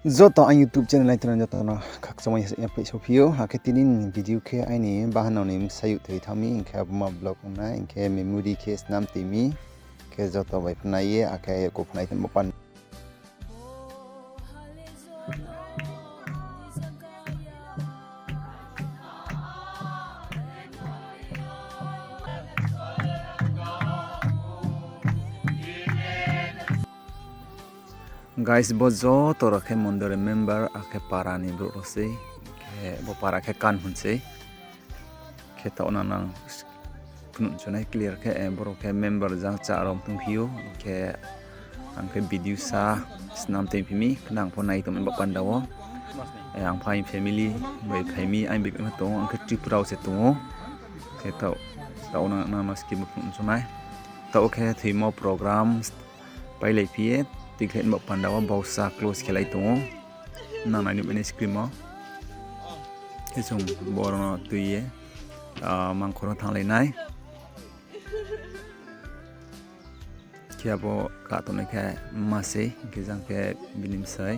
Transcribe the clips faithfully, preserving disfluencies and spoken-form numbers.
Joto ang YouTube channel nai tongnai joto no khakchangmai ya phaisophi ou. Akhe tini ni video khe aini bahanao ni bsayouh thoi thanng mi, hing khe abo ma vlog ong nai, hing khe memory khe snam toi mi, khe joto bai phnai ye, akhe yakgu phnai tongmo pan. Guys, bo joto rao khe mondol ni member, akhe para ni brouh rao sei, khe bo para khe Kanhun sei. Khe taoh nang nang phnuh chunai clear khe, eh, boro khe member jang chá rao tongphi ou, khe ang khe video sa snam toi phi mi, khnang pho nai tongmai ba panda wo. Eh, ang pho aini family bai phai mi, aini bai tong ou, ang khe Tripura wo se tong ou. Khe taoh, taoh nang nang no skip phnuh chunai. Taoh khe thoimo program pailai phi ye, tikhlai ni ba panda wo bausa close khe lai tong ou. Nang nai ni mani screen wo. Khe chung boro no tui ye, ah, Mangkhor wo thannglai nai. Khe abo ka tongnai khe ma sei, hing khe jang khe bini bsai.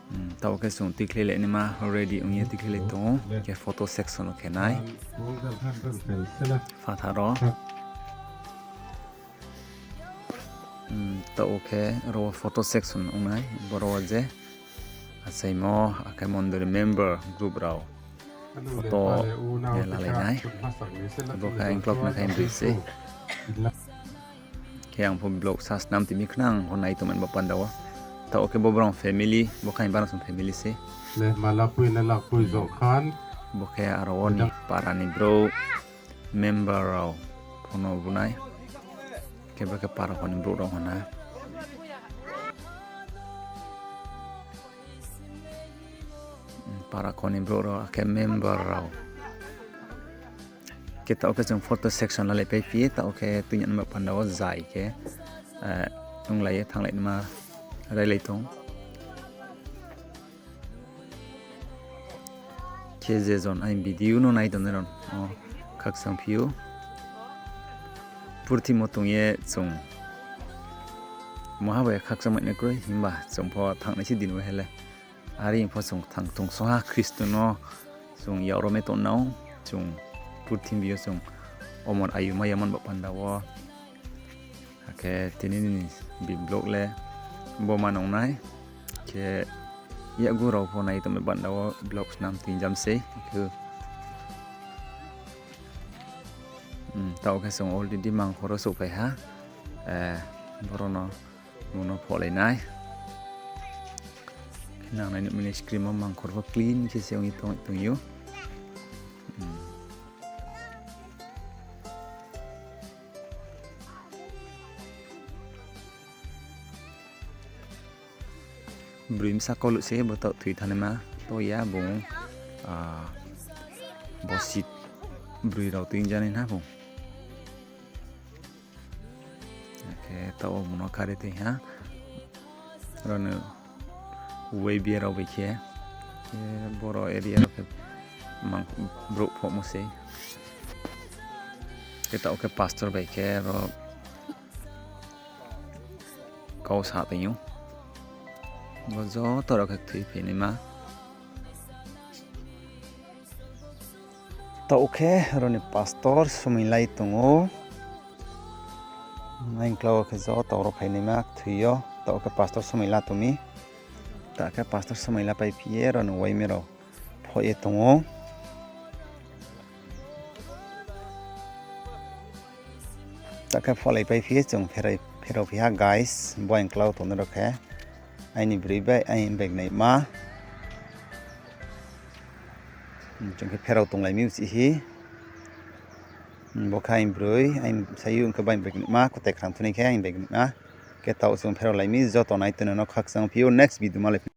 Hmm, taoh khe chung tikhlai lai naima ready ong ye tikhlai lai tong ou, khe photo section wo khe nai. Phathar wo. Hmm, taoh khe ro photo section ong nai, boro wo je achaimo, akhe mondol ni member group rao photo lalai nai. Bo khe ang vlog nai khe ang bri sei. Khe ang pho vlog sa snam toi mi, khnang pho nai tongmai ba panda wo. Taoh khe bo brao family, bo khe ang banasong family sei. Bo khe aro wo ni para ni brouh member rao pho no bu nai. Khe bo khe para kho ni brouh rao hana. Para kho ni brouh rao, akhe member rao. Khe taoh khe chung photo section lalai pai phi, taoh khe tuinang ba panda wo zai khe, eh, tonglai ye thannglai naima railai tong. Khe je jon aini video no nai tongnai rao no khakchangphi ou. Purthimo tong ye chung maha bai khakchangmai nai kroi, himba chung pho thanngnai se din wo hele. Are pho chung thang tong song ha Khristo no chung yak ro mai tong nao, chung purthimbi yo chung omor ayu mai ya man ba panda wo. Akhe tini ni vlog le bo ma nung nai. Khe yakgu rao pho nai tongmai panda wo vlog snam toi jam sei. Khe, hmm, taoh khe chung already Mangkhor wo souhphai ha. Eh, boro no bung no phohlai nai. Khe nang nai nuh mini screen wo Mangkhor pho clean khe se ong ye tong, tong ou. Hmm. Broi bsa kauluh se bo taoh thoi thanngnaima, to ya bung, ah, bo seat broi rao tuinjanai na bung. Akhe taoh wo bung no kari toi ha. Aro no Y B A rao bai khe, eh, boro area rao khe mang brouh phohmo sei. Khe taoh khe pastor bai khe aro kau sa tong ou. Bo joto rao khe kthoi phainaima. Taoh khe aro ni pastor somoi lai tong ou. Aini klau khe joto rao phainaima kthoi yo. Taoh khe pastor somoi la tong mi. Taoh khe pastor somoi la paiphi ye aro ni Y M A rao phoh ye tong ou. Taoh khe phohlai paiphi ye chung pherao, pherao phi ha guys, bo aini klau tongnai rao khe. Aini broi bai, aini bai gnaima. Chung khe pherao tonglai mi uchih hi. Bo khe aini broi, aini bsayouh ong khe bai bai gnaima, kutai khrang thunai khe aini bai gnaima. Khe taoh chung pherao lai mi, joto nai tongnai no khakchang phi ou, next video ma lai phi.